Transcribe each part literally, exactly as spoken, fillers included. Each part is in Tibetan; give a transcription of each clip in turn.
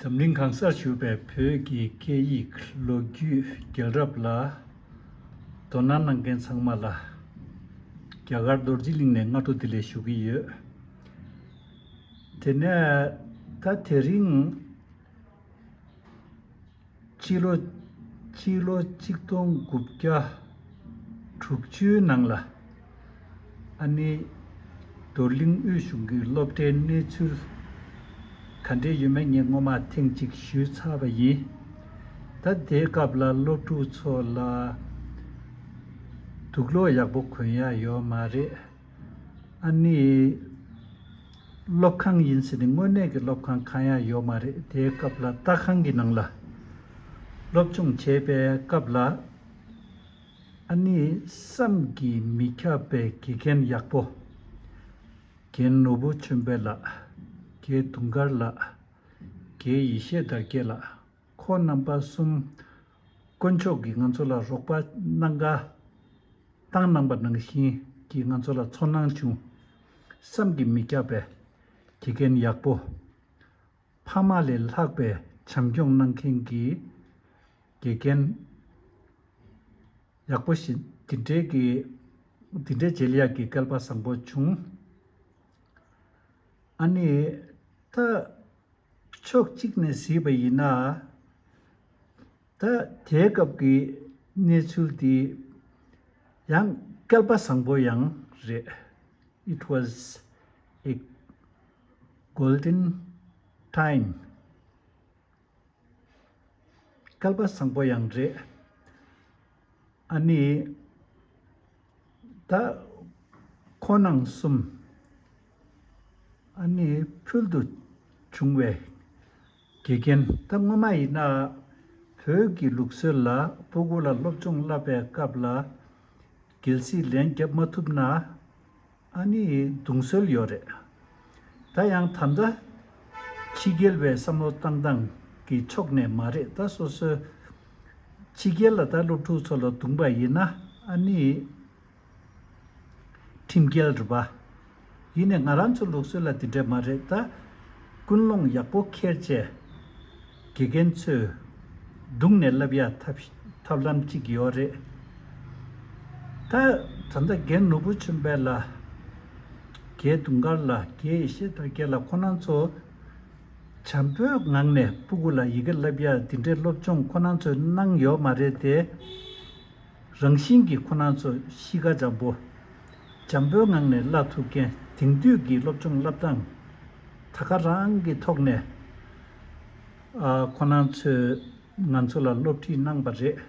འཛམ་གླིང་གང་སར་བཞུགས་པའི་བོད་ཀྱི་སྐད་ཡིག་ལོ་རྒྱུས་རྒྱལ་རབས་ལ་དོ་སྣང་གནང་མཁན་ཚང་མ་ལ་རྒྱ་གར་རྡོ་རྗེ་གླིང་ནས་སྔ་དྲོ་བདེ་ལེགས་ཞུ་གི་ཡོད། དེ་ནས་ད་དེ་རིང་ཕྱི་ལོ་ཕྱི་ལོ་གཅིག་སྟོང་དགུ་བརྒྱ་དྲུག་ཅུའི་ནང་ལ་ཨ་ནི་རྡོར་གླིང་དབུས་གཞུང་གི་སློབ་གྲྭའི་གནས་ཚུལ་ག་འདྲས་ཡོད་མེད་ངས་སྔོན་མ་ཐེངས་གཅིག་ཞུས་ཚར་བ་ཡིན། ད་དེའི་སྐབས་ལ་སློབ་ཕྲུག་ཚོ་ལ་དུག་སློག་ཡག་པོ་གོན་ཡ་ཡོད་མ་རེད། ཨ་ནི་སློབ་ཁང་ཡིན་ཟེར་ནས་དངོས་གནས་ཀྱི་སློབ་ཁང་གང་ཡང་ཡོད་མ་རེད། དེའི་སྐབས་ལ་ལྟ་ཁང་གི་ནང་ལ་སློབ་སྦྱོང་བྱས་པའི་སྐབས་ལ་ཨ་ནི་བསམ་གྱིས་མི་ཁྱབ་པའི་དགེ་རྒན་ཡག་པོ། རྒན་ནོར་བུ་ཆོས་འཕེལ་ལགས། རྒན་དུང་དཀར་ལགས། རྒན་ཡེ་ཤེས་དར་རྒྱས་ལགས། ཁོང་རྣམ་པ་གསུམ་དཀོན་མཆོག་གིས་ང་ཚོ་ལ་རོགས་པ་གནང་ག་བཏང་གནང་པ་ནང་བཞིན་གྱིས་ང་ཚོ་ལ་ཚོར་སྣང་བྱུང་། བསམ་གྱིས་མི་ཁྱབ་པའི་དགེ་རྒན་ཡག་པོ། ཕ་མ་ལས་ལྷག་པའི་བྱམས་སྐྱོང་གནང་མཁན་གྱི་དགེ་རྒན་ཡག་པོ་ཞིག་འདི་འདྲའི་གི་འདི་འདྲའི་མཇལ་ཡག་གི་སྐལ་པ་བཟང་པོ་བྱུང་། ཨ་ནི་ད་ཕྱོགས་གཅིག་ནས་གཟིགས་པ་ཡིན་ན། ད་དེའི་སྐབས་ཀྱི་གནས་ཚུལ་འདི་ཡང་སྐལ་པ་བཟང་པོ་ཡང་རེད། It was a golden time. སྐལ་པ་བཟང་པོ་ཡང་རེད། ཨ་ནི་ད་ཁོང་རྣམ་གསུམ་ཨ་ནི་ཕུལ་དུ་བྱུང་བའི་དགེ་རྒན། ད་སྔོན་མ་ཡིན་ན་བོད་ཀྱི་ལུགས་སྲོལ་ལ་སྤུ་གུ་ལ་སློབ་སྦྱོང་བསླབ་པའི་སྐབས་ལ་གལ་སྲིད་ལན་རྒྱབ་མ་ཐུབ་ན་ཨ་ནི་རྡུང་སྲོལ་ཡོད་རེད། ད་ཡང་ད་ལྟ་ཕྱི་རྒྱལ་བའི་བསམ་བློ་བཏང་སྟངས་ཀྱི་ཕྱོགས་ནས་མ་རེད། ད་སོ་སོའི་ཕྱི་རྒྱལ་ལ་ད་སློབ་ཕྲུག་ཚོ་ལ་རྡུང་པ་ཡིན་ན་ཨ་ནི་ཁྲིམས་འགལ་རེད་པ། ཡིན་ནའི་ང་རང་ཚོ་ལུགས་སྲོལ་ལ་དེ་འདྲ་མ་རེད། ད་ཀུན་སློང་ཡག་པོ་འཁྱེར་བྱས་དགེ་རྒན་ཚོས་རྡུང་ནས་བསླབ་ཡ་ཐབས་ཐབས་ལམ་གཅིག་ཡོད་རེད། ད་ད་ལྟ་རྒན་ནོར་བུ་ཆོས་འཕེལ་ལགས། རྒན་དུང་དཀར་ལགས། རྒན་ཡེ་ཤེས་དར་རྒྱས་ལགས། ཁོ་རང་ཚོ་བྱམས་པོའི་ངང་ནས་སྤུ་གུ་ལ་ཡི་གེ་བསླབ་ཡ་དེ་འདྲའི་སློབ་སྦྱོང་ཁོ་རང་ཚོས་གནང་ཡོད་མ་རེད་དེ། རང་བཞིན་གྱིས་ཁོ་རང་ཚོ་གཤིས་ཀ་འཇམ་པོ། འཇམ་པོའི་ངང་ནས་བསླབ་ཐུབ་མཁན། དེང་དུས་ཀྱི་སློབ་སྦྱོང་བསླབ་སྟངས་ད་ག་རང་གི་ཐོག་ནས་ཨ་ཁོ་རང་ཚོས་ང་ཚོ་ལ་སློབ་ཁྲིད་གནང་པ་རེད།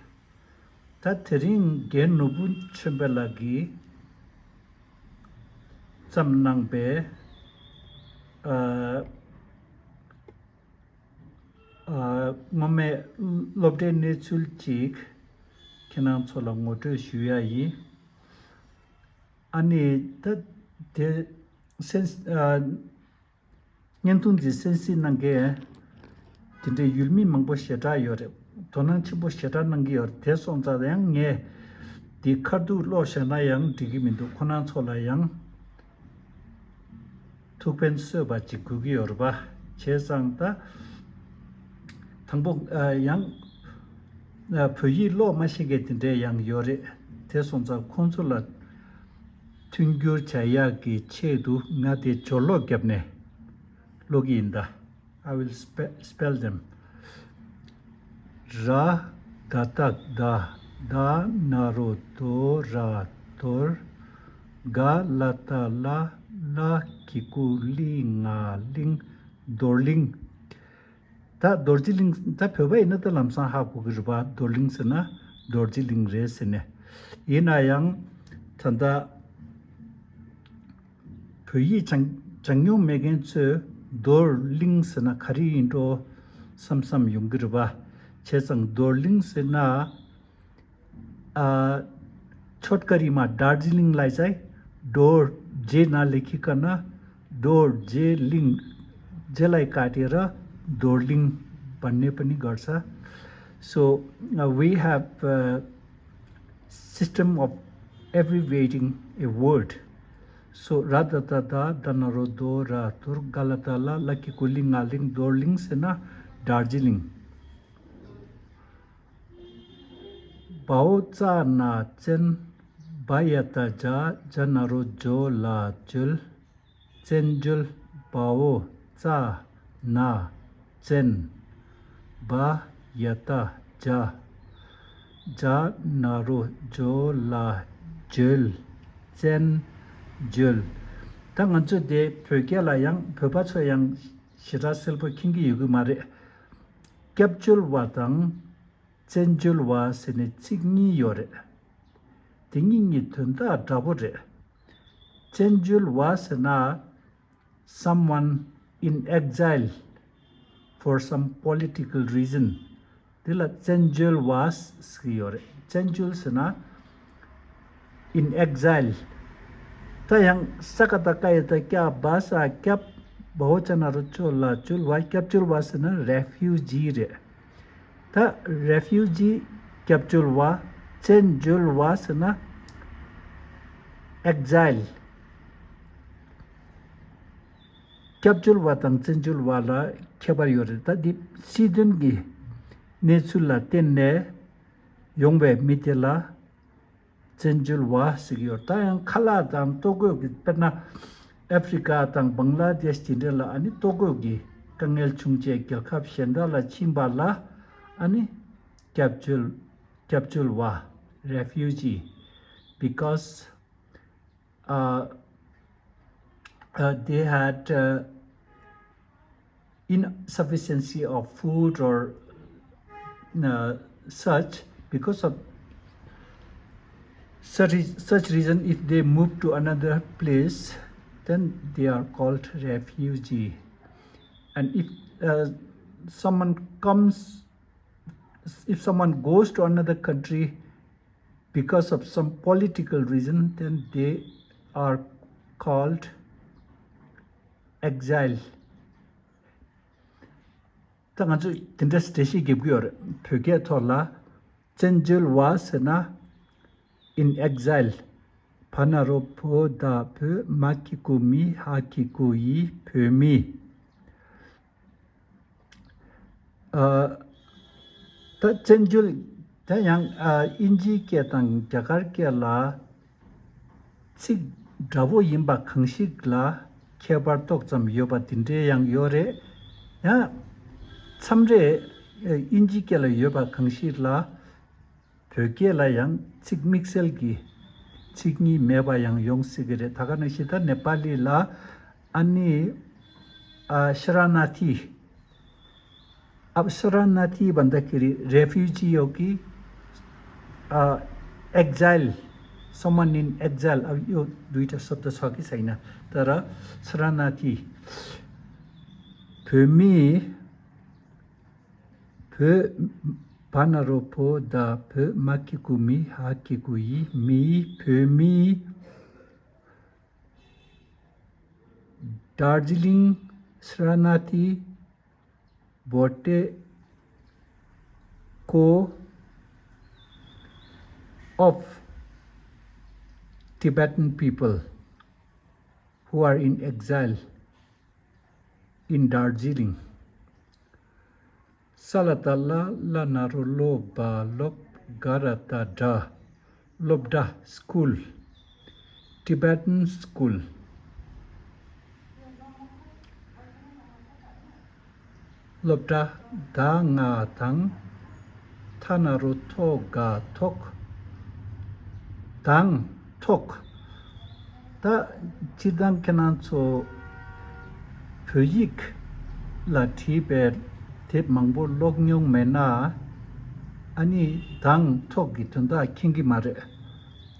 ད་དེ་རིང་རྒན་ནོར་བུ་ཆོས་འཕེལ་ལགས་ཀྱིས་བརྩམས་གནང་པའི་ཨ་ཨ་སྔོན་མའི་སློབ་གྲྭའི་གནས་ཚུལ་ཅིག་ཁྱེད་རང་ཚོ་ལ་ངོ་སྤྲོད་ཞུ་ཡ་ཡིན། ཨ་ནི་ད་དེ་གསན་ཨ་བརྙན་ཐུང་འདི་གསན་གཟིགས་གནང་མཁན་དེ་འདྲའི་ཡུལ་མི་མང་པོ་ཞེ་དྲག་ཡོད་རེད། དོ་སྣང་ཆེན་པོ་ཞེ་དྲག་གནང་གི་ཡོད་རེད། དེ་སོང་ཙང་ཡང་ངས་འདི་ཁ་ཐུག་ཀློག་བཞག་ན་ཡང་འགྲིག་གི་མི་འདུག་ཁོ་རང་ཚོ་ལ་ཡང་ཐུགས་ཕན་གསོས་པ་ཅིག་དགོས་ཀྱི་ཡོད་རེད་པ། བྱས་ཙང་ད་དང་པོ་ཨ་ཡང་ཨ་བོད་ཡིག་ཀློག་མ་ཤེས་མཁན་དེ་འདྲས་ཡང་ཡོད་རེད། དེ་སོང་ཙང་ཁོང་ཚོ་ལ་མཐུན་འགྱུར་བྱ་ཡག་གི་ཆེད་དུ་ང་དེ་སྦྱོར་ཀློག་བརྒྱབ་ནས་ཀློག་གི་ཡིན་ད། I will spe- spell them. ར་ད་བཏགས་རྡ། ད་ན་རོ་དོ་ར་དོར། ག་ལ་ཏ་གླ། ལ་གི་གུ་ལི་ང་གླིང་། རྡོར་གླིང་། ད་རྡོ་རྗེ་གླིང་། ད་བོད་པ་ཡིན་ན་ད་ལམ་སང་ཧ་གོ་གི་རེད་པ། རྡོར་གླིང་ཟེར་ན་རྡོ་རྗེ་གླིང་རེད་ཟེར་ནས། ཡིན་ན་ཡང་ད་ལྟ་བོད་ཡིག་སྦྱང་སྦྱང་མྱོང་མེད་མཁན་ཚོས་རྡོར་གླིང་ཟེར་ན་ག་རེ་ཡིན་འགྲོ་བསམ་བསམ་ཡོང་གི་རེད་པ། བྱས་ཙང་རྡོར་གླིང་ཟེར་ན། ཨ། छोटकरीमा दार्जिलिङलाई चाहिँ डोर जे नलेखिकन डोर जे लिङ, जेलाई काटेर दोर्लिङ भन्ने पनि गर्छ। So, uh, we have, uh, system of abbreviating a word. So, राधतादा दनरो दो रातुर गलतला लकी कुलिङ आलिङ दोर्लिङ सेना Darjeeling. བའོ་ཙ་ན་བཙན། བ་ཡ་བཏགས་བྱ། བྱ་ན་རོ་བྱོ་ལ་བྱོལ། བཙན་བྱོལ། བའོ་ཙ་ན་བཙན། བ་ཡ་བཏགས་བྱ། བྱ་ན་རོ་བྱོ་ལ་བྱོལ། བཙན་བྱོལ། ད་ང་ཚོས་དེ་བོད་སྐད་ལ་ཡང་བོད་པ་ཚོས་ཡང་ཞེ་དྲག་གསལ་པོ་མཁྱེན་གྱི་ཡོད་ཀྱི་མ་རེད། སྐྱབས་བཅོལ་བ་དང་བཙན་བྱོལ་བ་ཟེར་ནས་ཚིག་གཉིས་ཡོད་རེད། དེ་གཉིས་གཉིས་དོན་དག་འདྲ་པོ་རེད། བཙན་བྱོལ་བ་ཟེར་ན། Someone in exile for some political reason. དེ་ལ་བཙན་བྱོལ་བ་ཟེར་གྱི་ཡོད་རེད། བཙན་བྱོལ་ཟེར་ན། In exile. ད་ཡང་ས་ཀ་བཏགས་སྐ་ཡ་བཏགས་སྐྱ། བ་ས་སྐྱབས། བའོ་ཙ་ན་རོ་བྱོ་ལ་བྱོལ། བ་སྐྱབས་བཅོལ་བ་ཟེར་ན་refugee རེད། ད་refugee སྐྱབས་བཅོལ་བ། བཙན་བྱོལ་བ་ཟེར་ན་exile. སྐྱབས་བཅོལ་བ་དང་བཙན་བྱོལ་བ་ལ་ཁྱད་པར་ཡོད་རེད། ད་འདི་སྲིད་དོན་གྱི་གནས་ཚུལ་ལ་བརྟེན་ནས་ཡོང་བའི་མི་དེ་ལ་བཙན་བྱོལ་བ་ཟེར་གྱི་ཡོད། ད་ཡང་ཁ་ལག་དང་ལྟོ་གོས་ཀྱི། དཔེར་ན་ཨ་ཧྥེ་རི་ཀ་དང་བང་ལ་དེཤ་དེ་འདྲ་ལ་ཨ་ནི་ལྟོ་གོས་ཀྱི་དཀའ་ངལ་བྱུང་རྗེས་རྒྱལ་ཁབ་གཞན་དག་ལ་ཕྱིན་པ་ལ་ཨ་ནི་སྐྱབས་བཅོལ། སྐྱབས་བཅོལ་བ། refugee. Because uh, uh, they had uh, insufficiency of food or uh, such. Because of such, such reason, if they move to another place, then they are called refugee. And if uh, someone comes, if someone goes to another country because of some political reason, then they are called exile. ད་ང་ཚོས་དེ་འདྲ་འགྲེལ་བཤད་རྒྱབ་ཀྱི་ཡོད་རེད། བོད་སྐད་ཐོག་ལ་བཙན་བྱོལ་བ་ཟེར་ན། In exile. བ་ན་རོ་བོ་ད་བོད། མ་གི་གུ་མི། ཧ་གི་གུ་ཡི། བོད་མི། ཨ། ད་བཙན་བྱོལ། ད་ཡང་ཨ་དབྱིན་ཇིའི་སྐད་དང་རྒྱ་གར་སྐད་ལ་ཚིག་འདྲ་པོ་ཡིན་པ་གང་ཞིག་ལ་ཁྱད་པར་ཏོག་ཙམ་ཡོད་པ་དེ་འདྲའི་ཡང་ཡོད་རེད། ཡང་མཚམས་རེ་དབྱིན་ཇིའི་སྐད་ལ་ཡོད་པ་གང་ཞིག་ལ་བོད་སྐད་ལ་ཡང་ཚིག་དམིགས་བསལ་གྱི་ཚིག་གཉིས་མེད་པ་ཡང་ཡོང་སྲིད་ཀྱི་རེད། ད་ག་ནང་བཞིན་ད་ནེ་པ་ལི་ལ་ཨ་ནི་ཨ་ཤ་ར་ན་ཐི། अब शरणार्थी भन्दाखेरि रेफ्युजी हो कि एक्जाइल, someone in exile। अब यो दुईवटा शब्द छ कि छैन? तर शरणार्थी, भूमि, भू, भनरो भो द भू, माकिकु मी, हाकिकु यी, मी, भूमि, दार्जिलिङ शरणार्थी भोटेको of Tibetan people who are in exile in Darjeeling. ས་ལ་བཏགས་སླ། སླ་ན་རོ་སློ། བ་སློབ། ག་ར་བཏགས་གྲྭ། སློབ་གྲྭ། School. Tibetan school. སློབ་གྲྭ། ད་ང་དང་། ཐ་ན་རོ་ཐོ་ག་ཐོག་དང་ཐོག་ད་སྤྱིར་བཏང་ཁྱེད་རང་ཚོ་བོད་ཡིག་ལ་བྲིས་པའི་དེབ་མང་པོ་ཀློག་མྱོང་མེད་ན། ཨ་ནི་དང་ཐོག་གི་དོན་དག་མཁྱེན་གྱི་མ་རེད།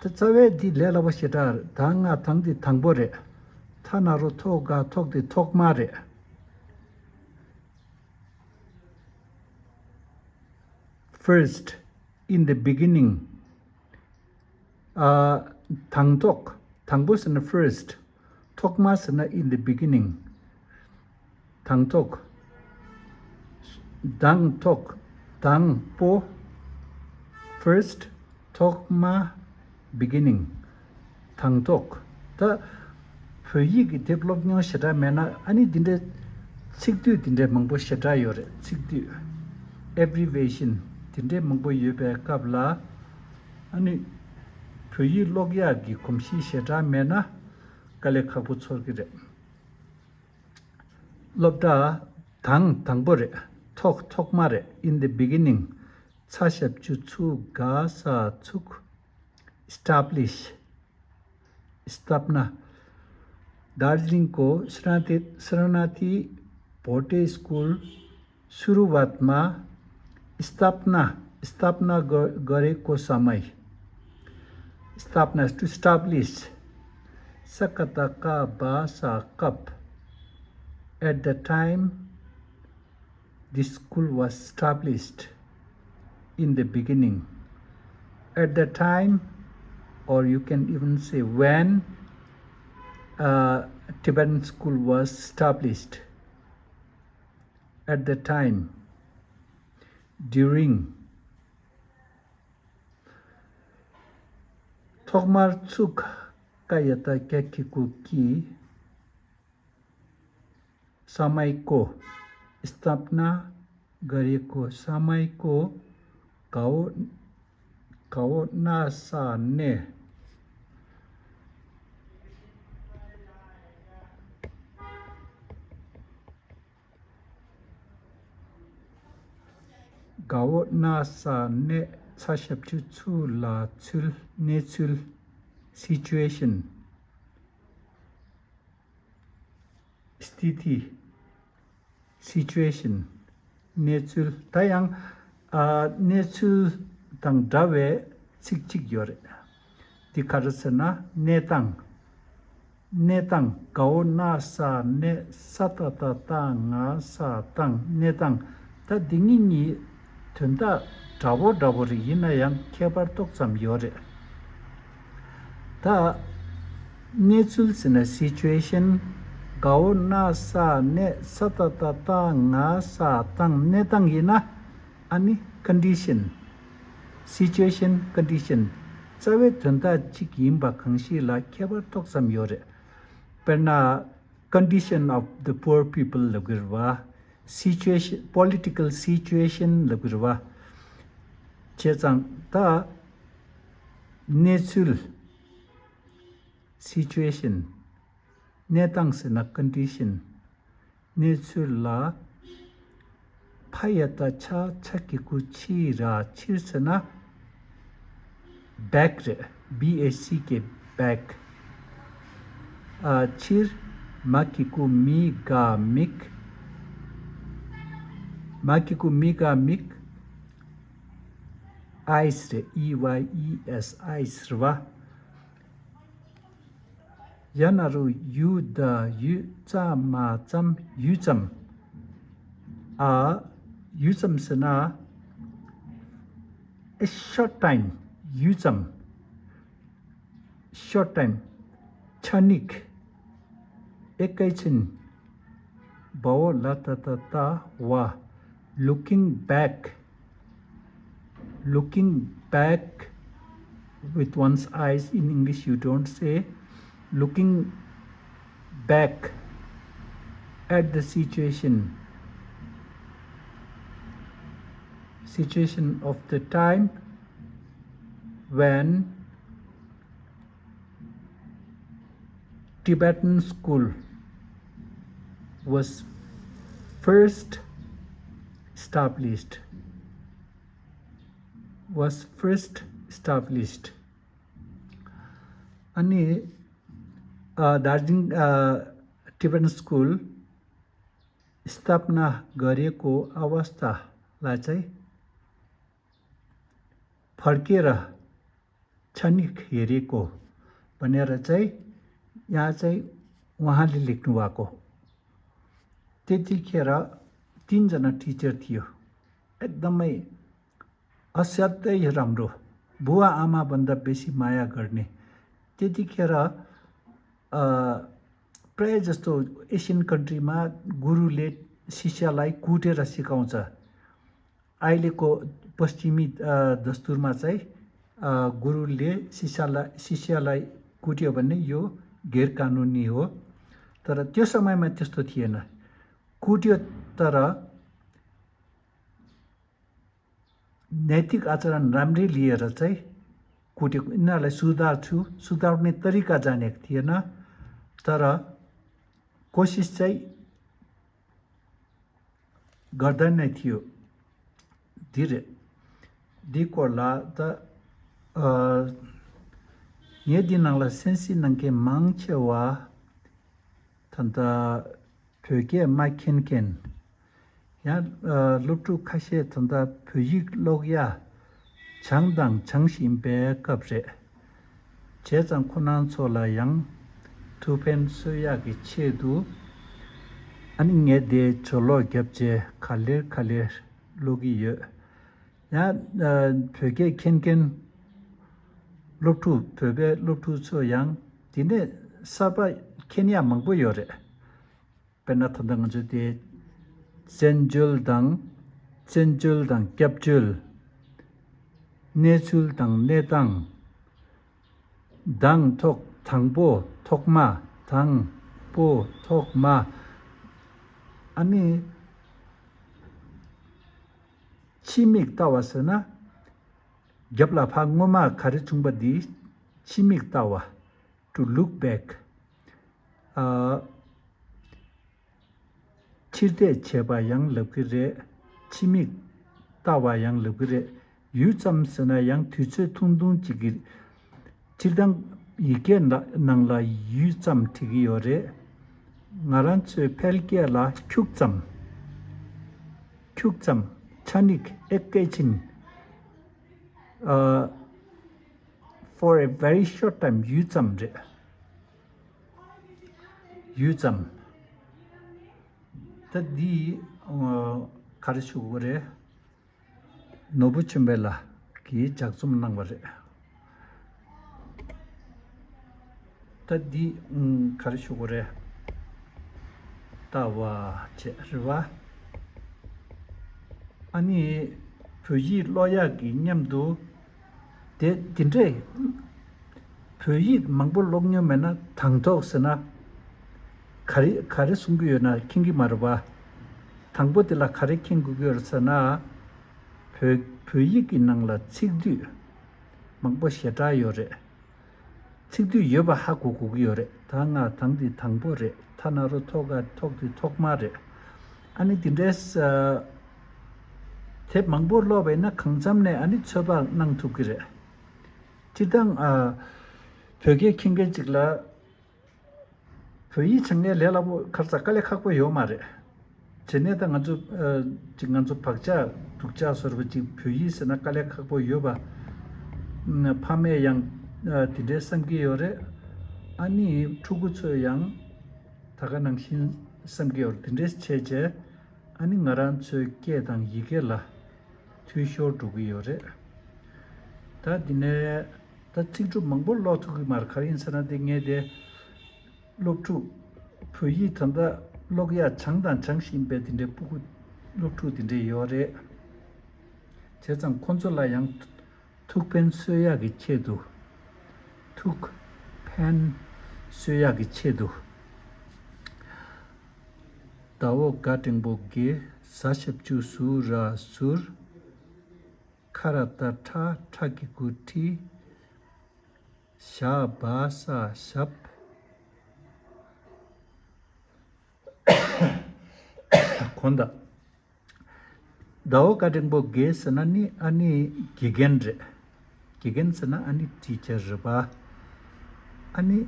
ད་རྩ་བའི་འདི་ལས་སླ་པོ་ཞེ་དྲག་ད་ང་དང་འདི་དང་པོ་རེད། ཐ་ན་རོ་ཐོ་ག་ཐོག་འདི་ཐོག་མ་རེད། First, in the beginning. ཨ། དང་ཐོག་དང་པོ་ཟེར་ན་first. ཐོག་མ་ཟེར་ན་in the beginning. དང་ཐོག་དང་ཐོག་དང་པོ། First. ཐོག་མ། Beginning. དང་ཐོག་ད་བོད་ཡིག་གི་དེབ་ཀློག་མྱོང་ཞེ་དྲག་མེད་ན། ཨ་ནི་འདི་འདྲའི་ ཚིག་སྡུད་དེ་འདྲའི་མང་པོ་ཞེ་དྲག་ཡོད་རེད། ཚིག་སྡུད། abbreviation དེ་འདྲའི་མང་པོ་ཡོད་པའི་སྐབས་ལ། ཨ་ནི། བོད་ཡིག་ཀློག་ཡག་གི་གོམས་གཤིས་ཞེ་དྲག་མེད་ན། དཀའ་ལས་ཁག་པོ་ཚོར་གྱི་རེད། སློབ་གྲྭ། དང་དང་པོ་རེད། ཐོག་ཐོག་མ་རེད། in the beginning ཚ་ཞབས་ཀྱུ་ཚུ་ག་ས་ཚུགས། establish स्थापना दार्जिलिङको शरणार्थी शरणार्थी भोटे स्कुल सुरुवातमा स्थापना स्थापना ग- गरेको समय। स्थापना to establish सकतका भाषा cup at the time this school was established in the beginning, at the time, or you can even say when, uh, Tibetan school was established. At the time, during, ཐོག་མར་ཚུགས་ཀ་ཡ་ཏ་ཀྱ་ཁི་ཀུ་ཀི། समयको स्थापना गरेको समयको घाउ घाउ नासाने घाउ नासाने ཚ་ཞབས་ཀྱུ་ཚུ་ལ་ཚུལ་གནས་ཚུལ། Situation. སྟི་ཐི། Situation. གནས་ཚུལ། ད་ཡང་། ཨ། གནས་ཚུལ་དང་འདྲ་བའི་ཚིག་གཅིག་ཡོད་རེད། འདི་ག་རེ་ཟེར་ན་གནས་སྟངས། གནས་སྟངས། གའོ་ན་ས་གནས། ས་ཏ་ཏ་སྟ་ང་ས་སྟངས། གནས་སྟངས། ད་འདི་གཉིས་གཉིས་དོན་དག་འདྲ་བོ་འདྲ་བོ་རེད། ཡིན་ན་ཡང་ཁྱད་པར་ཏོག་ཙམ་ཡོད་རེད། ད་གནས་ཚུལ་ཟེར་ན་སི་ཅུ་ཨེ་ཤན། གའོ་ན་ས་གནས། ས་ཏ་ཏ་སྟ་ང་ས་སྟངས། གནས་སྟངས་ཡིན་ན་ཨ་ནི་ཀོན་ཌི་ཤན། སི་ཅུ་ཨེ་ཤན། ཀོན་ཌི་ཤན། རྩ་བའི་དོན་དག་གཅིག་ཡིན་པ་གང་ཞིག་ལ་ཁྱད་པར་ཏོག་ཙམ་ཡོད་རེད། དཔེར་ན། condition of the poor people ལབ་ཀྱི་རེད་བ། སི་ཅུ་ཨེ་ཤན། པོ་ལི་ཊི་ཀལ་སི་ཅུ་ཨེ་ཤན་ལབ་ཀྱི་རེད་བ། བྱས་ཙང་ད་གནས་ཚུལ། སི་ཅུ་ཨེ་ཤན། གནས་སྟངས་ཟེར་ན་ཀོན་ཌི་ཤན། གནས་ཚུལ་ལ། ཕ་ཡ་བཏགས་ཕྱ། ཆ་གི་གུ་ཕྱི་ར་ཕྱིར་ཟེར་ན། བེག་རེད། བི་ཨེ་སི་ཀེ། བེག། ཨ། ཕྱིར། མ་གི་གུ་མི་ག་མིག་མ་གི་གུ་མི་ག་མིག་ཨའི་སི་རེད། ཨི་ཝའི་ཨི་ཨེ་སི། ཨའི་སི་རེད་བ། ཡ་ན་རུ་ཡུ་ད་ཡུད། ཙ་མ་ཙམ། ཡུད་ཙམ། ཨ། ཡུད་ཙམ་ཟེར་ན། a short time. ཡུད་ཙམ། short time. ཆ་ནིག་ཨེ་ཀའི་ཆིན། བའོ་ལ་ཏ་ཏ་སྟ་བ། looking back. Looking back with one's eyes. In English, you don't say looking back at the situation, situation of the time when Tibetan school was first established, was first established. ཨ་ནི། a, दार्जिलिङ, a, Tibetan school स्थापना गरेको अवस्थालाई चाहिँ फर्केर छानिक हेरेको भनेर चाहिँ यहाँ चाहिँ उहाँले लेख्नुभएको। त्यतिखेर तिनजना टिचर थियो। एकदमै असाध्यै राम्रो, बुवा आमाभन्दा बेसी माया गर्ने। त्यतिखेर, अ, प्रायः जस्तो एसियन कन्ट्रीमा गुरुले शिष्यलाई कुटेर सिकाउँछ। अहिलेको पश्चिमी, अ, दस्तुरमा चाहिँ, अ, गुरुले शिष्यलाई, शिष्यलाई कुट्यो भने यो गैर कानुनी हो। तर त्यो समयमा त्यस्तो थिएन। कुट्यो तर नैतिक आचरण राम्रै लिएर चाहिँ कुटेको, यिनीहरूलाई सुधार्छु, सुधार्ने तरिका जानेको थिएन, तर कोसिस चाहिँ गर्दा नै थियो। धेरै འདི་སྐོར་ལ་ད་ཨ་ངས་འདི་ནང་ལ་གསན་གཟིགས་གནང་མཁན་མང་ཆེ་བ་ད་ལྟ་བོད་སྐད་མ་མཁྱེན་མཁན། ཡང་ཨ་སློབ་ཕྲུག་ཁ་ཤས་ད་ལྟ་བོད་ཡིག་ཀློག་ཡ་སྦྱངས་དང་སྦྱང་བཞིན་པའི་སྐབས་རེད། བྱས་ཙང་ཁོ་རང་ཚོ་ལ་ཡང་ཐུགས་ཕན་གསོས་ཡག་གི་ཆེད་དུ། ཨ་ནི་ངས་དེ་ཇོ་ལོག་བརྒྱབ་བྱས་ག་ལེར་ག་ལེར་ཀློག་གི་ཡོད། ཡང་ཨ་བོད་སྐད་མཁྱེན་མཁན་སློབ་ཕྲུག་བོད་པའི་སློབ་ཕྲུག་ཚོ་ཡང་དེ་ནས་གསར་པ་མཁྱེན་ཡག་མང་པོ་ཡོད་རེད། དཔེར་ན་ད་ལྟ་ང་ཚོའི་དེ་བཙན་བྱོལ་དང་བཙན་བྱོལ་དང་སྐྱབས་བཅོལ། གནས་ཚུལ་དང་གནས་སྟངས། དང་ཐོག་དང་པོ་ཐོག་མ། དང་པོ་ཐོག་མ། ཨ་ནི་ཕྱི་མིག་ལྟ་བ་ཟེར་ན། རྒྱབ་ལ་ཕར་སྔོན་མ་ག་རེ་བྱུང་པ་འདི་ཕྱི་མིག་ལྟ་བ། To look back. ཨ། ཕྱིར་བལྟས་བྱས་པ་ཡང་ལབ་ཀྱི་རེད། ཕྱི་མིག་ལྟ་བ་ཡང་ལབ་ཀྱི་རེད། ཡུད་ཙམ་ཟེར་ན་ཡང་དུས་ཚོད་ཐུང་ཐུང་ཅིག་གི། སྤྱིར་བཏང་ཡི་གེ་ནང་ལ་ཡུད་ཙམ་བྲིས་ཀྱི་ཡོད་རེད། ང་རང་ཚོའི་ཕལ་སྐད་ལ་ཁྱུག་ཙམ། ཁྱུག་ཙམ། ཆ་ནིག་ཨེག་ཀེ་ཆིན། ཨ། for a very short time. ཡུད་ཙམ་རེད། ཡུད་ཙམ། ད་འདི་ཨ་ག་རེ་ཞུ་དགོས་རེད། ནོར་བུ་ཆོས་འཕེལ་ལགས་ཀྱིས་ལྗགས་རྩོམ་གནང་བ་རེད། ད་འདི་ཨུམ་ག་རེ་ཞུ་དགོས་རེད། ལྟ་བ་བྱས་རེད་བ། ཨ་ནི་བོད་ཡིག་ཀློག་ཡག་གི་མཉམ་དུ། དེ་དེ་འདྲས་བོད་ཡིག་མང་པོ་ཀློག་མྱོང་མེད་ན་དང་ཐོག་ཟེར་ན། ག་རེ་ག་རེ་གསུང་གི་ཡོད་ན་མཁྱེན་གྱི་མ་རེད་བ། དང་པོ་དེ་ལ་ག་རེ་མཁྱེན་དགོས་ཀྱི་ཡོད་རེད་ཟེར་ན། བོད་བོད་ཡིག་གི་ནང་ལ་ཚིག་སྡུད་མང་པོ་ཞེ་དྲག་ཡོད་རེད། ཚིག་སྡུད་ཡོད་པ་ཧ་གོ་དགོས་ཀྱི་ཡོད་རེད། ད་ང་དང་འདི་དང་པོ་རེད། ཐ་ན་རོ་ཐོག་ག་ཐོག་འདི་ཐོག་མ་རེད། ཨ་ནི་འདི་འདྲའི་ས་དེབ་མང་པོ་ཀློག་པ་ཡིན་ན་གང་འཚམ་ནས་ཨ་ནི་ཚོད་དཔག་གནང་ཐུབ་ཀྱི་རེད། སྤྱིར་བཏང་ཨ་བོད་སྐད་མཁྱེན་མཁན་ཅིག་ལ་བོད་ཡིག་སྦྱང་ཡས་ལས་སླ་པོ་ག་རེ་ཟ། དཀའ་ལས་ཁག་པོ་ཡོད་མ་རེད། བྱས་ནས་ད་ང་ཚོ་ཨ་ཅིག་ང་ཚོ་བག་ཆགས་སྡུག་ཅག་བཟོ་འདྲ་པོ་ཅིག་བོད་ཡིག་ཟེར་ན་དཀའ་ལས་ཁག་པོ་ཡོད་པ། ཨ་ཕ་མས་ཡང་ཨ་དེ་འདྲའི་བསམ་གྱི་ཡོད་རེད། ཨ་ནི་ཕྲུ་གུ་ཚོས་ཡང་ད་ག་ནང་བཞིན་བསམ་གྱི་ཡོད་རེད། དེ་འདྲས་བྱས་བྱས་ཨ་ནི་ང་རང་ཚོའི་སྐད་དང་ཡི་གེ་ལ་འཐུས་ཤོར་འགྲོ་གི་ཡོད་རེད། ད་འདི་ནས་ད་ཚིག་གྲུབ་མང་པོ་ཀློག་ཐུབ་ཀྱི་མ་རེད། ག་རེ་ཡིན་ཟེར་ན་དེ་ངས་དེ་སློབ་ཕྲུག་བོད་ཡིག་ད་ལྟ་ཀློག་ཡ་སྦྱངས་དང་སྦྱང་བཞིན་པའི་དེ་འདྲའི་སྤུ་གུ་སློབ་ཕྲུག་དེ་འདྲས་ཡོད་རེད། བྱས་ཙང་ཁོང་ཚོ་ལ་ཡང་ཐུགས་ཕན་གསོས་ཡག་གི་ཆེད་དུ། ཐུགས་ཕན་གསོས་ཡག་གི་ཆེད་དུ། ད་འོ་ག་འགྲེང་པོ་དགེ། ཟ་ཞབས་ཀྱུ་ཟུ་ར་ཟུར། ཁ་ར་བཏགས་ཁྲ། ཁྲ་གི་གུ་ཁྲི། ཞ་བ་ས་ཞབས། གོ་ད། ཟླ་བ་བཀའ་དྲིན་པོ་དགེ་ཟེར་ན་ནི་ཨ་ནི་དགེ་རྒན་རེད། དགེ་རྒན་ཟེར་ན་ཨ་ནི་ཊི་ཆར་རེད་པ། ཨ་ནི་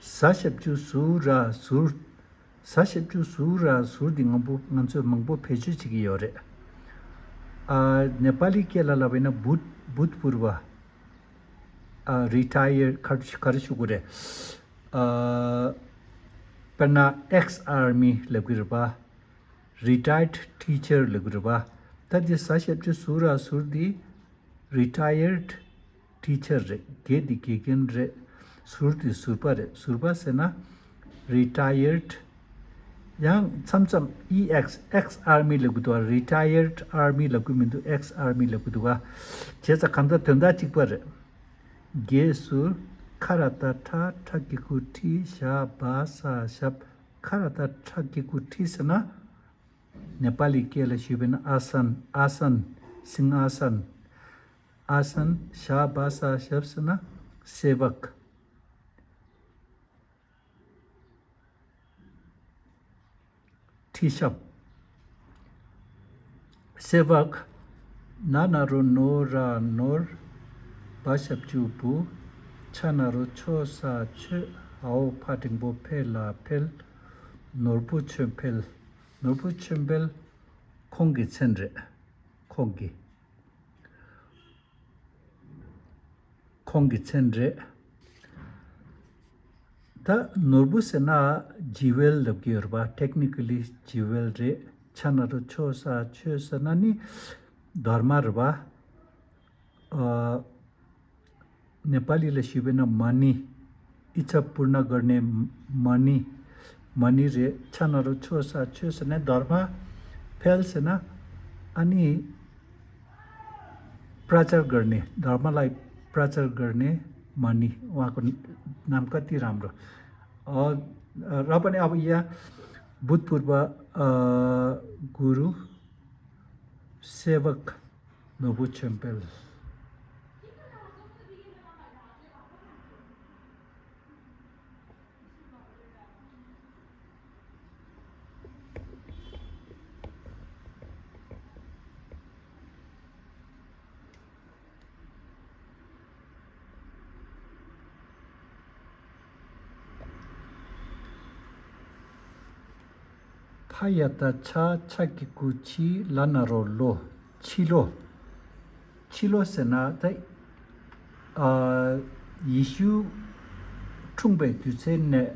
ཟ་ཞབས་ཀྱུ་ཟུར་ར་ཟུར། ཟ་ཞབས་ཀྱུ་ཟུར་ར་ཟུར་འདི་ང་པོ་ང་ཚོས་མང་པོ་བེད་སྤྱོད་བྱེད་ཀྱི་ཡོད་རེད། ཨ་ནེ་པ་ལི་སྐད་ལ་ལབ་པ་ཡིན་ན་བུད་བུད་པུར་བ། ཨ་རི་ཊ་ཡར་ག་ག་རེ་ཞུ་དགོས་རེད། ཨ་དཔེར་ན་ཨེགས་ཨར་མི་ལབ་ཀྱི་རེད་པ། རི་ཊ་ཡར་ཌི་ཊི་ཆར་ལབ་ཀྱི་རེད་པ། ད་འདི་ཟ་ཞབས་ཀྱུ་ཟུར་ར་ཟུར་འདི་རི་ཊ་ཡར་ཌི་ཊི་ཆར་རེད། དགེ་འདི་དགེ་རྒན་རེད། ཟུར་འདི་ཟུར་པ་རེད། ཟུར་པ་ཟེར་ན་རི་ཊ་ཡར་ཌི། ཡང་མཚམས་མཚམས་ཨི་ཨེགས་ཨེགས་ཨར་མི་ལབ་ཀྱི་འདུག་ག་རི་ཊ་ཡར་ཌི་ཨར་མི་ལབ་ཀྱི་མི་འདུག་ཨེགས་ཨར་མི་ལབ་ཀྱི་འདུག་ག་བྱས་ཙང་གང་ལྟར་དོན་དག་གཅིག་པ་རེད། དགེ་ཟུར། ཁ་ར་བཏགས་ཁྲ། ཁྲ་གི་གུ་ཁྲི། ཞ་བ་ས་ཞབས། ཁ་ར་ཏ་ཁྲ་གི་གུ་ཁྲི་ཟེར་ན། ནེ་པ་ལི་སྐད་ལ་ཞུས་པ་ཡིན་ན་ཨ་སན། ཨ་སན། སིང་ཨ་སན། ཨ་སན། ཞ་བ་ས་ཞབས་ཟེར་ན་སེ་བག། ཁྲི་ཞབས། སེ་བག། ན་ན་རོ་ནོ་ར་ནོར། བ་ཞབས་ཀྱུ་བུ། ཆ་ན་རོ་ཆོ་ས་ཆོས། འ་འོག་ཕ་འགྲེང་བུ་འཕེ་ལ་འཕེལ། ནོར་བུ་ཆོས་འཕེལ། ནོར་བུ་ཆོས་འཕེལ། ཁོང་གི་མཚན་རེད། ཁོང་གི། ཁོང་གི་མཚན་རེད། ད་ནོར་བུ་ཟེར་ན་ཇི་ཝེལ་ལབ་ཀྱི་ཡོད་རེད་པ། ཊེག་ནི་ཀ་ལི་ཇི་ཝེལ་རེད། ཆ་ན་རོ་ཆོ་ས་ཆོས་ཟེར་ན་ནི་དར་མ་རེད་པ། ཨ། ནེ་པ་ལི་ལ་ཞུས་པ་ཡིན་ན་མ་ཎི། ཨི་ཚ་པུར་ན་གར་ནེ་མ་ཎི། མ་ཎི་རེད། ཆ་ན་རོ་ཆོ་ས་ཆོས་ཟེར་ནས་དར་མ། འཕེལ་ཟེར་ན་ཨ་ནི། པྲ་ཅར་གར་ནེ། དར་མ་ལའི་པྲ་ཅར་གར་ནེ་མ་ཎི། ཝ་ཀོ་ནམ་ཀ་ཏི་རམ་རོ། ཨ། ར་པ་ནི་ཨ་བ་ཡ། བུད་ཕུར་པ། ཨ། གུ་རུ། སེ་བག། ནོར་བུ་ཆོས་འཕེལ། ཕ་ཡ་བཏགས་ཕྱ། ཕྱ་གི་གུ་ཕྱི། ལ་ན་རོ་ལོ། ཕྱི་ལོ། ཕྱི་ལོ་ཟེར་ན་ད། ཨ། ཡེ་ཤུ་འཁྲུངས་པའི་དུས་ཚེས་ནས། ཨ།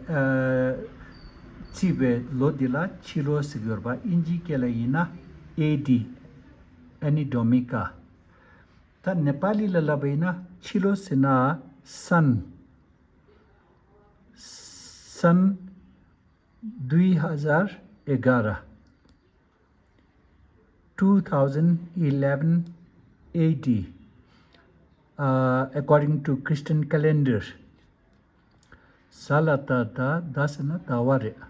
བརྩིས་པའི་ལོ་འདི་ལ་ཕྱི་ལོ་ཟེར་གྱི་ཡོད་རེད་པ། དབྱིན་ཇིའི་སྐད་ལ་ཡིན་ན་ཨེ་ཌི། Anno Domini། ད་ནེ་པ་ལི་ལ་ལབ་པ་ཡིན་ན་ཕྱི་ལོ་ཟེར་ན་སན། སན། दुई हजार एघार। Two thousand eleven A D, uh, according to Christian calendar. ཟ་ལ་བཏགས་ཟླ། ཟླ་ཟེར་ན་ཟླ་བ་རེད།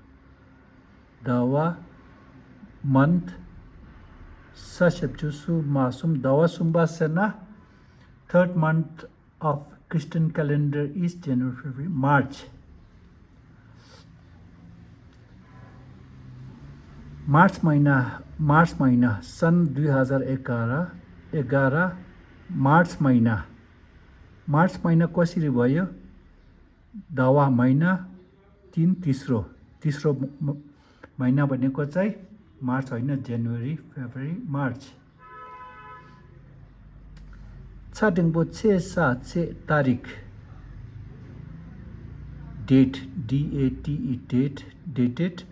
ཟླ་བ། month། ས་ཞབས་ཀྱུ་སུ་མ་གསུམ། ཟླ་བ་གསུམ་པ་ཟེར་ན། Third month of Christian calendar is January, February, March. मार्च महिना, मार्च महिना, सन् दुई हजार एघार, एघार, मार्च महिना। मार्च महिना कसरी भयो? दावा महिना, तिन, तेस्रो, तेस्रो म-, म-, महिना भनेको चाहिँ मार्च होइन, जनवरी, फेब्रुअरी, मार्च। ཚ་འགྲེང་བུ་ཚེ་ས་ཚེས། तारिख, date, D A T E, date, dated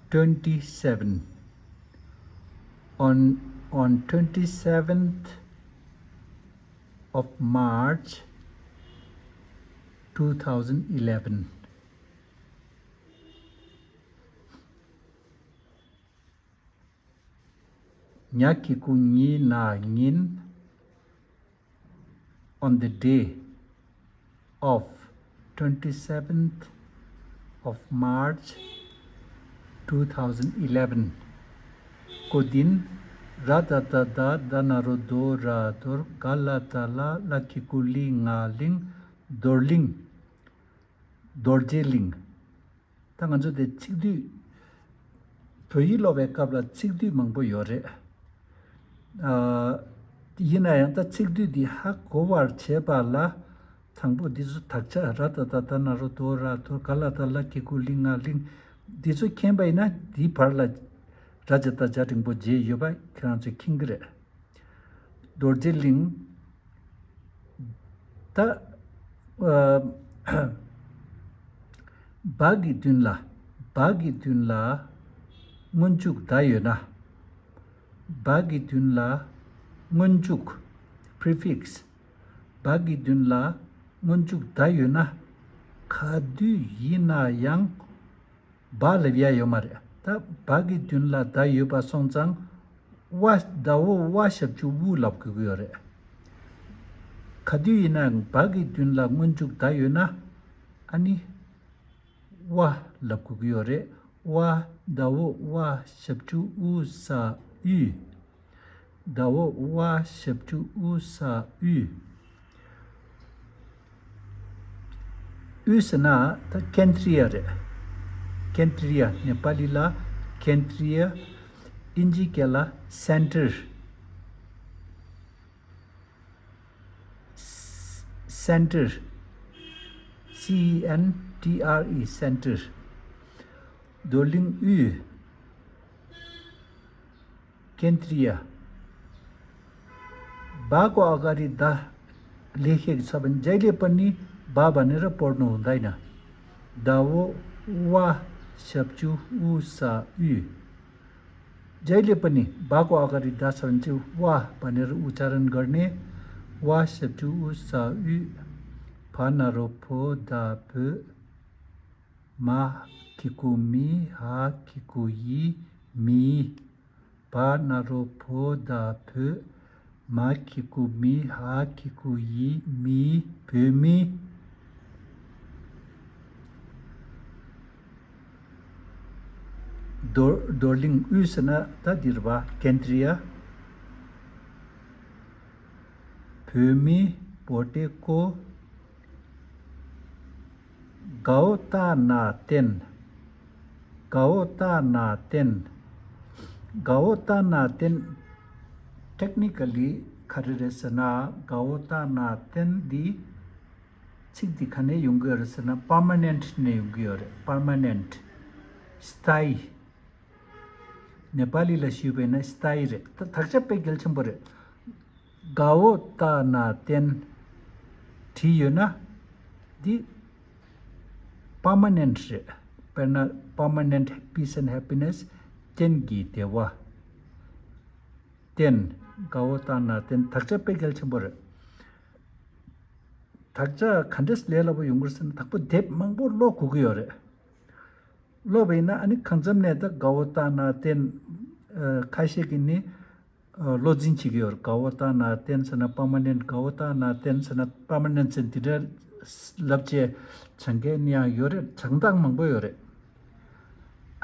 twenty seven. On, on twenty seventh of March two thousand eleven. ཉ་གི་གུ་ཉི། ན་ཉིན། On the day of twenty seventh of March two thousand eleven. གོ་དིན། ར་ད་བཏགས་རྡ། ད་ན་རོ་རྡོ། ར་རྡོར། ག་ལ་བཏགས་གླ། ལ་གི་གུ་གླི། ང་གླིང་། རྡོར་གླིང་། རྡོ་རྗེ་གླིང་། ད་ང་ཚོ་དེ་ཚིག་སྡུད། བོད་ཡིག་ཀློག་པའི་སྐབས་ལ་ཚིག་སྡུད་མང་པོ་ཡོད་རེད། ཨ། ཡིན་ན་ཡང་ད་ཚིག་སྡུད་འདི་ཧ་གོ་བར་བྱེད་པ་ལ། དང་པོ་འདི་ཚོ་དག་ཆ། ར་ད་བཏགས་རྡ། ན་རོ་རྡོ། ར་རྡོར། ག་ལ་བཏགས་གླ། གི་གུ་གླི། ང་གླིང་། འདི་ཚོ་མཁྱེན་པ་ཡིན་ན་འདིའི་བར་ལ་ར་ཇ་བཏགས་རྗ་འགྲེང་བུ་རྗེ་ཡོད་པ་ཁྱེད་རང་ཚོས་མཁྱེན་གྱི་རེད། རྡོ་རྗེ་གླིང་། ད། ཨ། བ་གི་མདུན་ལ། བ་གི་མདུན་ལ་སྔོན་འཇུག་ད་ཡོད་ན། བ་གི་མདུན་ལ་སྔོན་འཇུག prefix། བ་གི་མདུན་ལ་སྔོན་འཇུག་ད་ཡོད་ན། ག་དུས་ཡིན་ན་ཡང་། བ་ལབ་ཡ་ཡོད་མ་རེད། ད་བ་གི་མདུན་ལ་ད་ཡོད་པ་སོང་ཙང་། ཝ། ཟླ་བོ་ཝ་ཞབས་ཀྱུ་ཝུ་ལབ་དགོས་ཀྱི་ཡོད་རེད། ག་དུས་ཡིན་ནའང་བ་གི་མདུན་ལ་སྔོན་འཇུག་ད་ཡོད་ན། ཨ་ནི། ཝ་ལབ་དགོས་ཀྱི་ཡོད་རེད། ཝ། ཟླ་བོ་ཝ་ཞབས་ཀྱུ་ཝུ་ས་ཝུས། ཟླ་བོ་ཝ་ཞབས་ཀྱུ་ཝུ་ས་ཝུས། ཝུས་ཟེར་ན་ད་ཀེནྡྲི་ཡ་རེད། ཀེནྡྲི་ཡ། ནེ་པ་ལི་ལ་ཀེནྡྲི་ཡ། ཨིན་ཇི་སྐད་ལ་སེན་ཊར། སེན་ཊར། C E N T R E། སེན་ཊར། རྡོར་གླིང་ཝུས། ཀེནྡྲི་ཡ། བ་གོ་ཨ་ག་རི་ད། लेखेको छ भने जहिले पनि बा भनेर पढ्नु हुँदैन। ཟླ་བོ་ཝ་ཞབས་ཀྱུ་ཝུ་ས་ཝུས། जहिले पनि बा को अगाडि दा छ भने चाहिँ वा भनेर उच्चारण गर्ने। वा ཞབས་ཀྱུ་ཝུ་ས་ཝུས། བ་ན་རོ་བོ་ད་བོད། མ་གི་གུ་མི། འ་གི་གུ་འི། མི། བ་ན་རོ་བོ་ད་བོད། མ་གི་གུ་མི། འ་གི་གུ་འི། མི། བོད་མི། རྡོར་རྡོར་གླིང་ཝུས་ཟེར་ན་ད་འདིར་བ་ཀེནྡྲི་ཡ། བོད་མི། བོ་ཊེ་ཀོ། གའོ་ཏ་ན་ཏེན། གའོ་ཏ་ན་ཏེན། གའོ་ཏ་ན་ཏེན། ཊེག་ནི་ཀ་ལི་ག་རེ་རེད་ཟེར་ན། གའོ་ཏ་ན་ཏེན་འདི། ཚིག་འདི་ག་ནས་ཡོང་གི་ཡོད་རེད་ཟེར་ན། པར་མ་ནེན་ཊི་ནས་ཡོང་གི་ཡོད་རེད། པར་མ་ནེན་ཊི། སི་ཐ་ཡི། ནེ་པ་ལི་ལ་ཞུས་པ་ཡིན་ན་སི་ཐ་ཡི་རེད། ད་དག་ཆ་དཔེ་གལ་ཆེན་པོ་རེད། གའོ་ཏ་ན་ཏེན་བྲིས་ཡོད་ན་འདི་པར་མ་ནེན་ཊི་རེད། དཔེར་ན་permanent peace and happiness། ཏེན་གྱི་བདེ་བ། ཏེན། གའོ་ཏ་ན་ཏེན། དག་ཆ་དཔེ་གལ་ཆེན་པོ་རེད། དག་ཆ་ག་འདྲས་ལས་སླ་པོ་ཡོང་གི་རེད་ཟེར་ན། དང་པོ་དེབ་མང་པོ་ཀློག་དགོས་ཀྱི་ཡོད་རེད། ཀློག་པ་ཡིན་ན་ཨ་ནི་གང་འཚམ་ནས་ད་གའོ་ཏ་ན་ཏེན། ཨ། ཁ་ཤས་ཀྱིས་ནི་ཨ་བློ་འཛིན་བྱེད་ཀྱི་ཡོད་རེད། གའོ་ཏ་ན་ཏེན་ཟེར་ན་པར་མ་ནེན་ཊི། གའོ་ཏ་ན་ཏེན་ཟེར་ན་པར་མ་ནེན་ཊི་ཟེར་འདི་འདྲ་ལབ་བྱས་སྦྱང་མཁན་ཡང་ཡོད་རེད། སྦྱང་སྟངས་མང་པོ་ཡོད་རེད།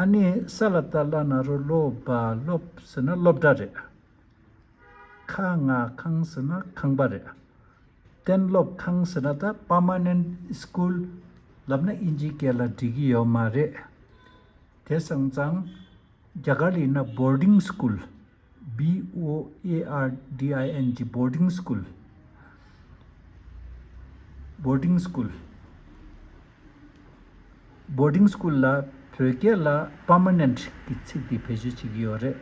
ཨ་ནི་ས་ལ་བཏགས་སླ་ན་རོ་སློ་བ་སློབ་ཟེར་ན་སློབ་གྲྭ་རེད། ཁ་ང་ཁང་ཟེར་ན་ཁང་པ་རེད། གཏན་སློབ་ཁང་ཟེར་ན་ད་པར་མ་ནེན་ཊི་སི་ཀུལ་ལབ་ན་ཨིན་ཇིའི་སྐད་ལ་འགྲིག་གི་ཡོད་མ་རེད། དེ་སོང་ཙང་རྒྱ་གར་ལ་ཡིན་ན་བོར་ཌིང་སི་ཀུལ། B O A R D I N G། བོར་ཌིང་སི་ཀུལ། བོར་ཌིང་སི་ཀུལ། བོར་ཌིང་སི་ཀུལ་ལ་བོད་སྐད་ལ་པར་མ་ནེན་ཊི་གི་ཚིག་འདི་བེད་སྤྱོད་བྱེད་ཀྱི་ཡོད་རེད།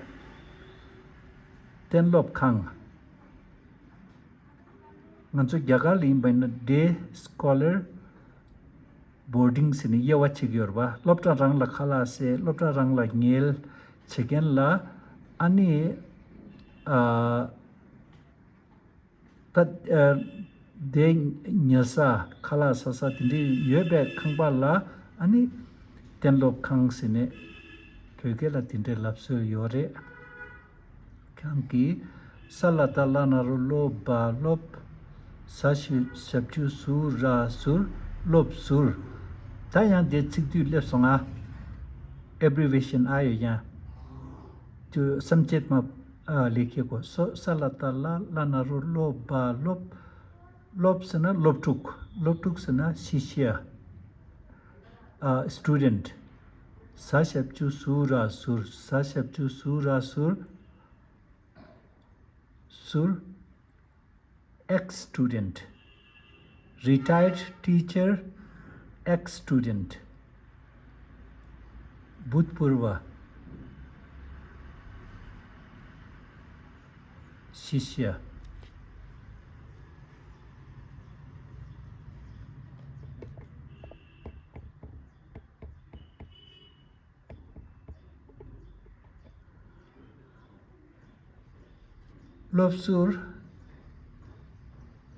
གཏན་སློབ་ཁང་། ང་ཚོ་རྒྱ་གར་ལ་ཡིན་པ་ཡིན་ན་ཌེ་སི་ཀོ་ལར་བོར་ཌིང་ཟེར་ནས་དབྱེ་བ་ཕྱེ་གི་ཡོད་རེད་པ། སློབ་གྲྭ་རང་ལ་ཁ་ལག་བཟས། སློབ་གྲྭ་རང་ལ་ཉལ་བྱེད་མཁན་ལ། ཨ་ནི་ཨ་ད་ཨ་དེ་ཉལ་ས་ཁ་ལག་ཟ་ས་དེ་འདྲའི་ཡོད་པའི་ཁང་པ་ལ་ཨ་ནི་གཏན་སློབ་ཁང་ཟེར་ནས་བོད་སྐད་ལ་དེ་འདྲའི་ལབ་སྲོལ་ཡོད་རེད། ཁྱེད་རང་གིས་ས་ལ་བཏགས་སླ་ན་རོ་སློ་བ་སློབ། ཟ་ཞབས་ཀྱུ་ཟུ་ར་ཟུར། སློབ་ཟུར། ད་ཡང་དེ་ཚིག་སྡུད་སླེབས་སོང་ང་། ཨེབ་རི་ཝེ་ཤན་ཨ་ཡོད་ཀྱང་། དུ་སམ་ཆེད་མ་ཨ་ལེ་ཁེ་གོ་སོ། ས་ལ་བཏགས་སླ་སླ་ན་རོ་སློ་བ་སློབ། སློབ་ཟེར་ན་སློབ་ཕྲུག་སློབ་ཕྲུག་ཟེར་ན་ཤི་ཤི་ཡ། ཨ་སི་ཊུ་ཌེན་ཊི། ཟ་ཞབས་ཀྱུ་ཟུ་ར་ཟུར། ཟ་ཞབས་ཀྱུ་ཟུ་ར་ཟུར། ཟུར། ཨེགས་སི་ཊུ་ཌེན་ཊི། རི་ཊ་ཡར་ཌི་ཊི་ཆར། ཨེགས་སི་ཊུ་ཌེན་ཊི། བྷུ་ཏ་པུར་བ། ཤི་ཤི་ཡ། སློབ་ཟུར།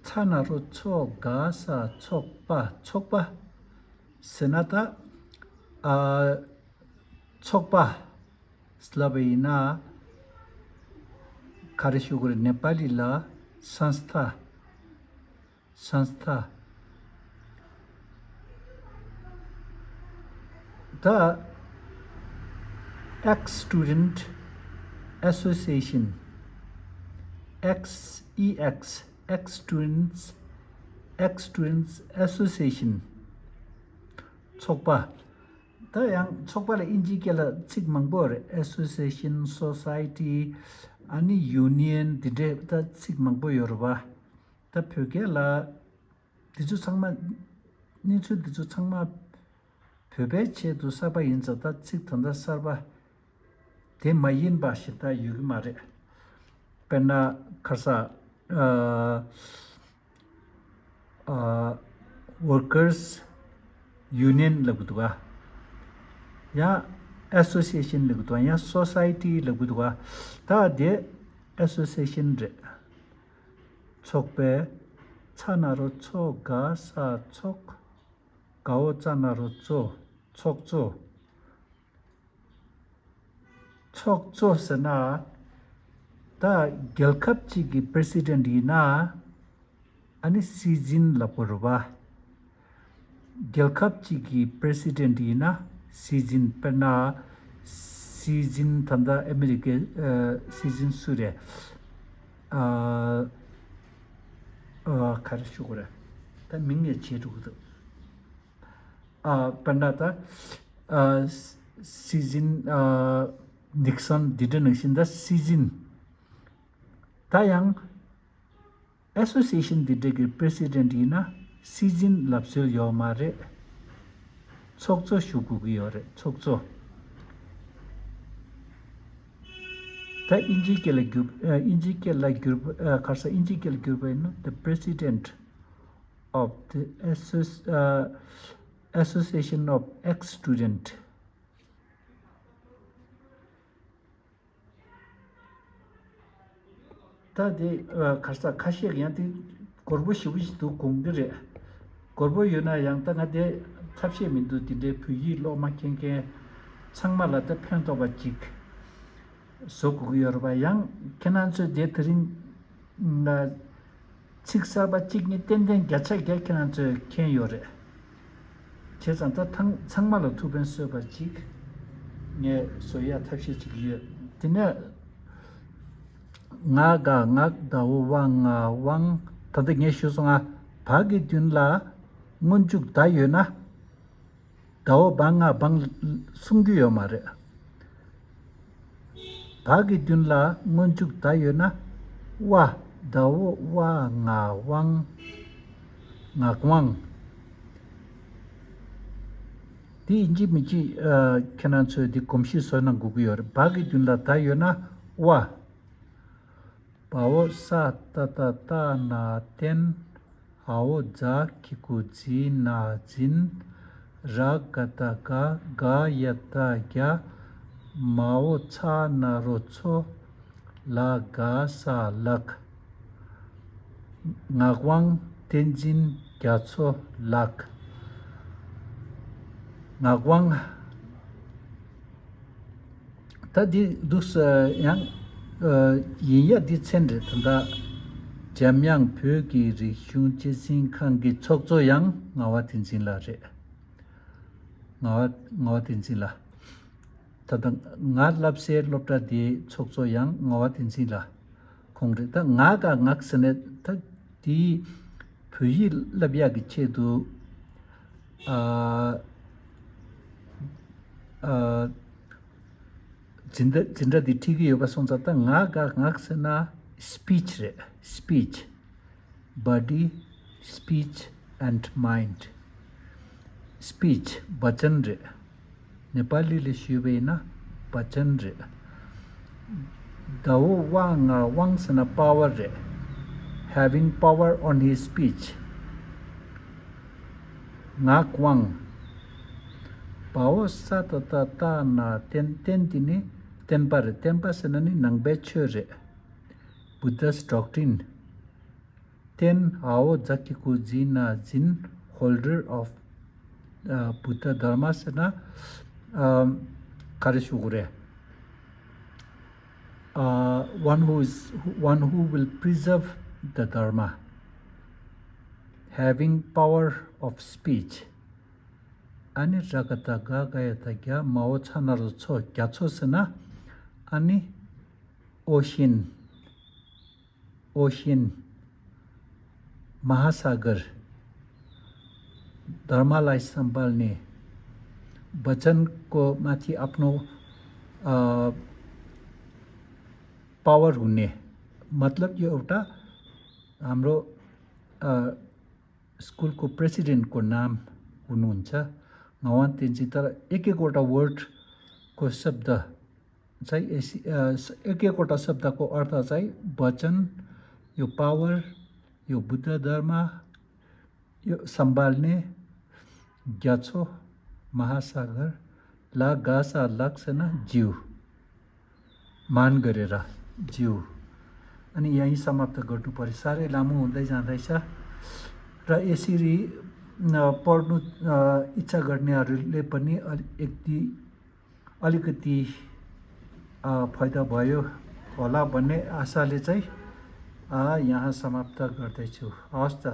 ཚ་ན་རོ་ཚོ་ག་ས་ཚོགས་པ། ཚོགས་པ་ཟེར་ན་ད་ཨ་ཚོགས་པ་ལབ་པ་ཡིན་ན་ག་རེ་ཞུ་དགོས་རེད། ནེ་པ་ལི་ལ་སན་སི་ཐ། སན་སི་ཐ། ད་Ex Student Association, X E X, Ex Students, Ex Students Association ཚོགས་པ། ད་ཡང་ཚོགས་པ་ལ་དབྱིན་ཇིའི་སྐད་ལ་ཚིག་མང་པོ་རེད། Association, Society, ཨ་ནི་Union འདི་འདྲའི་ད་ཚིག་མང་པོ་ཡོད་རེད་པ། ད་བོད་སྐད་ལ་འདི་ཚོ་ཚང་མ། གནས་ཚུལ་འདི་ཚོ་ཚང་མ་བོད་པའི་ཆེད་དུ་གསར་པ་ཡིན་ཙང་། ད་ཚིག་ད་ལྟ་གསར་པ་དེ་མ་ཡིན་པ་ཞིག་ད་ཡོད་ཀྱི་མ་རེད། དཔེར་ན་ཁ་ས། ཨ། ཨ། Workers Union ལབ་གི་འདུག་ག་ཡང་Association ལབ་གི་འདུག་ག་ཡང་Society ལབ་གི་འདུག་ག་ད་དེ་Association རེད། ཚོགས་པའི། ཚ་ན་རོ་ཚོ། ག་ས་ཚོགས། གའོ་ཙ་ན་རོ་ཙོ། ཚོགས་གཙོ། ཚོགས་གཙོ་ཟེར་ན། ད་རྒྱལ་ཁབ་ཅིག་གི་པི་རེ་སི་ཌེན་ཊི་ཡིན་ན། ཨ་ནི་སྲིད་འཛིན་ལབ་དགོས་རེད་པ། རྒྱལ་ཁབ་ཅིག་གི་པི་རེ་སི་ཌེན་ཊི་ཡིན་ན་སྲིད་འཛིན། དཔེར་ན་སྲིད་འཛིན་ད་ལྟ་ཨ་མི་རི་ཀའི་ཨ་སྲིད་འཛིན་སུ་རེད། ཨ། ཨ། ག་རེ་ཞུ་དགོས་རེད། ད་མིང་ངས་བརྗེད་འགྲོ་གི་འདུག་ཨ། དཔེར་ན་ད། ཨ། སྲིད་འཛིན། ཨ། ནིག་སོན་འདི་འདྲ་ནང་བཞིན་ད་སྲིད་འཛིན། ད་ཡང་Association འདི་འདྲ་གི་པི་རེ་སི་ཌེན་ཊི་ཡིན་ན་སྲིད་འཛིན་ལབ་སྲོལ་ཡོད་མ་རེད། ཚོགས་གཙོ་ཞུ་དགོས་ཀྱི་ཡོད་རེད། ཚོགས་གཙོ། ད་དབྱིན་ཇིའི་སྐད་ལ་བསྒྱུར། ཨ། དབྱིན་ཇིའི་སྐད་ལ་བསྒྱུར་བ། ཨ། ག་རེ་ཟེར། དབྱིན་ཇིའི་སྐད་ལ་བསྒྱུར་བ་ཡིན་ན། The president of the associ- ཨ། Association of Ex Student ད་དེ། ཨ། ག་རེ་ཟེར། ཁ་ཤས་ཀྱིས་ཡང་དེ་སྒོར་མོ་ཞེ་པོ་ཞིག་འདུག་དགོངས་ཀྱི་རེད། སྒོར་མོ་ཡོད་ན་ཡང་ད་ང་དེ་ཐབས་ཤེས་མི་འདུག་དེ་འདྲའི་བོད་ཡིག་སློབ་མ་མཁྱེན་མཁན་ཚང་མ་ལ་ད་ཕན་ཐོགས་པ་ཅིག་བཟོ་དགོས་ཀྱི་ཡོད་རེད་པ། ཡང་ཁྱེད་རང་ཚོས་དེ་དེ་རིང་ང་ཚིག་གསར་པ་གཅིག་གཉིས་ཏན་ཏན་བརྒྱ་ཆ་བརྒྱ་ཁྱེད་རང་ཚོས་མཁྱེན་ཡོད་རེད། བྱས་ཙང་ད་ཐང་ཚང་མ་ལ་ཐུགས་ཕན་གསོས་པ་ཅིག་ངས་བཟོ་ཡ་ཐབས་ཤེས་ཅིག་ཡོད། དེ་ནས་ང་ག་ངག་ད་འོ་བ་ང་དབང་། ད་ལྟ་ངས་ཞུས་སོང་ང་། བ་གི་མདུན་ལ་སྔོན་འཇུག་ད་ཡོད་ན། ད་འོ་བ་ང་བང་གསུང་རྒྱུ་ཡོད་མ་རེད། བ་གི་མདུན་ལ་སྔོན་འཇུག་ད་ཡོད་ན། ཝ། ད་འོ་ཝ་ང་ཝང་། ངག་དབང་། དེ་ཡིན་གཅིག་མིན་གཅིག་ཨ། ཁྱེད་རང་ཚོས་འདི་གོམས་གཤིས་བཟོ་གནང་དགོས་ཀྱི་ཡོད་རེད། བ་གི་མདུན་ལ་ད་ཡོད་ན་ཝ། བ་འོ་ས་ཏ་བཏགས་སྟ་ན་བསྟན། འ་འོ་ཛ་གི་གུ་འཛི་ན་འཛིན། ར་ག་བཏགས་རྒ། རྒ་ཡ་བཏགས་རྒྱ། མ་འོ་ཚ་ན་རོ་ཚོ། ལ་ག་ས་ལགས། ངག་དབང་བསྟན་འཛིན་རྒྱ་མཚོ་ལགས། ངག་དབང་། ད་འདི་འདུག་སེ་ཡང་། ཨ། ཡིན་ཡ་འདི་མཚན་རེད། ད་ལྟ་འཇམ་དབྱངས་བོད་ཀྱི་རིག་གཞུང་སྤྱི་འཛིན་ཁང་གི་ཚོགས་གཙོ་ཡང་ངག་དབང་བསྟན་འཛིན་ལགས་རེད། ངག་དབང་། ངག་དབང་བསྟན་འཛིན་ལགས། ད་ལྟ་ང་བསླབ་སའི་སློབ་གྲྭ་འདིའི་ཚོགས་གཙོ་ཡང་ངག་དབང་བསྟན་འཛིན་ལགས་ཁོང་རེད། ད་ང་ག་ངག་ཟེར་ནས་ད་དེའི་བོད་ཡིག་བསླབ་ཡག་གི་ཆེད་དུ། ཨ། ཨ། འཛིན་གྲྭ། འཛིན་གྲྭ་འདི་ཁྲིད་ཀྱི་ཡོད་པ་སོང་ཙང་། ད་ང་ག་ངག་ཟེར་ན་སི་པིཆ་རེད། སི་པིཆ། Body, speech and mind. སི་པིཆ་བ་ཅན་རེད། ནེ་པ་ལི་ལ་ཞུས་པ་ཡིན་ན་བ་ཅན་རེད། ད་འོ་བ་ང་དབང་ཟེར་ན་པ་ཝར་རེད། Having power on his speech. ངག་དབང་། བ་འོ་ས་ཏ་བཏགས་སྟ་ན་བསྟན། བསྟན་འདི་ནི་བསྟན་པ་རེད། བསྟན་པ་ཟེར་ན་ནི་ནང་པའི་ཆོས་རེད། Buddha's doctrine. བསྟན། འ་འོ་ཛ་གི་གུ་འཛི་ན་འཛིན། Holder of, uh, Buddha Dharma ཟེར་ན། ཨམ། ག་རེ་ཞུ་དགོས་རེད། Uh, one who is, one who will preserve the Dharma, having power of speech. ཨ་ནི་ར་ག་བཏགས་རྒ་ག་ཡ་བཏགས་རྒྱ་མ་འོག་ཚ་ན་རོ་མཚོ། རྒྱ་མཚོ་ཟེར་ན་ཨ་ནི་ཨོ་ཤིན། ཨོ་ཤིན། महासागर। धर्मलाई सम्हाल्ने। वचनको माथि आफ्नो अ, पावर हुने। मतलब यो एउटा हाम्रो अ, स्कुलको प्रेसिडेन्टको नाम हुनुहुन्छ। उहाँ त्यहाँ चाहिँ तर एक एकवटा वर्डको शब्द चाहिँ एसी अ, स- एक एकवटा शब्दको अर्थ चाहिँ वचन, यो पावर, यो बुद्ध धर्म, यो सम्हाल्ने, ग्याछो, महासागर, ला गासा लक्षण, जिउ। मान गरेर, जिउ। अनि यहीँ समाप्त गर्नु पर्यो। साह्रै लामो हुँदै जाँदैछ र यसरी अ, पढ्नु अ, इच्छा गर्नेहरूले पनि अलि एक दुई अलिकति अ, फाइदा भयो होला भन्ने आशाले चाहिँ अ, यहाँ समाप्त गर्दैछु। हवस् त।